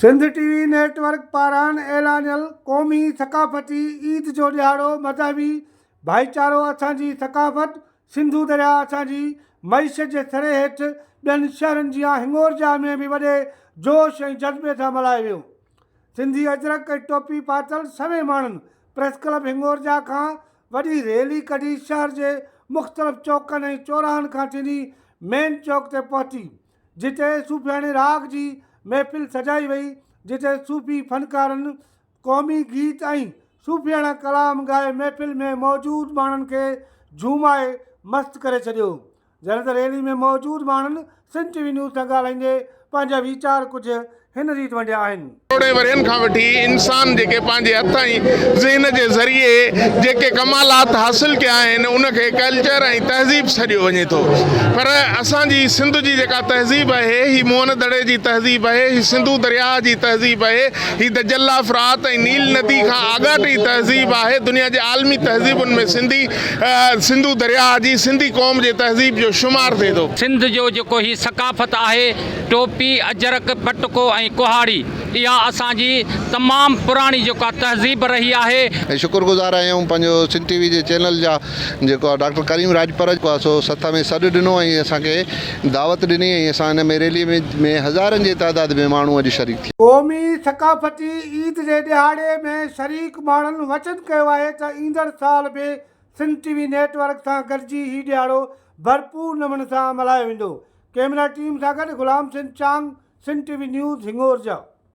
سنڌ ٽي V net work پاران اعلانيل قومي ثقافتي عيد جو ڏهاڙو مذهبي ڀائيچارو اسان جي ثقافت، سنڌو درياء اسان جي معيشت جي سري هيٺ ٻين شهرن جيان هڱورجا ۾ به وڏي جوش ۽ جذبي سان ملهايو ويو. سنڌي اجرڪ ۽ ٽوپي پاتل سوين ماڻهن پريس ڪلب هڱورجا کان وڏي ريلي ڪڍي شهر جي مختلف چوڪن ۽ چوراهن کان ٿيندي مين چوڪ تي پهتي جتي صوفياڻي راڳ جي محفل سجائي وئي جتي صوفي فنڪارن قومي گيت ۽ صوفياڻا ڪلام ڳائي محفل ۾ موجود ماڻهن کي جهومائي مست ڪري ڇڏيو. جڏهن ته ريلي ۾ موجود ماڻهن سنڌ ٽي وي نيوز سان ڳالهائيندي پنهنجا ويچار ڪجهه هن ريت ونڊيا آهن. ڪروڙين ورهين کان وٺي انسان جيڪي پنهنجي هٿ ۽ ذهن جي ذريعي جيڪي ڪمالات حاصل ڪيا آهن ان کي ڪلچر ۽ تهذيب سڏيو وڃي ٿو پر اسان جي سنڌ جي جيڪا تهذيب آهي هي موهن دڙي جي تهذيب آهي هي سنڌو درياهه جي تهذيب آهي هي دجله فرات ۽ نيل ندي کان آڳاٽي تهذيب آهي دنيا جي عالمي تهذيبن ۾ سنڌي سنڌو درياهه جي سنڌي قوم جي تهذيب جو شمار ٿئي ٿو. سنڌ جو جيڪو هي ثقافت آهي ٽوپي، اجرڪ، پٽڪو ۽ ڪهاڙي اها اسان جي تمام پراڻي جيڪا تهذيب رهي آهي. ۽ شڪر گذار آهيون پنهنجو سنڌ ٽي وي جي چينل جا جيڪو آهي ڊاڪٽر ڪريم راڄپر جيڪو آهي سو سٿ ۾ سڏ ڏنو ۽ اسان کي دعوت ڏني ۽ اسان ان ۾ ريلي ۾ هزارن جي تعداد ۾ ماڻهو اڄ شريڪ ٿيا. قومي ثقافتي عيد جي ڏهاڙي ۾ شريڪ ماڻهن وچن ڪيو آهي ته ايندڙ سال به سنڌ ٽي وي نيٽ ورڪ سان گڏجي هي ڏهاڙو ڀرپور نموني سان ملهايو ويندو. ڪئميرا ٽيم سان گڏ Ghulam Hussain Chang, Sindh T V news, Hingorja.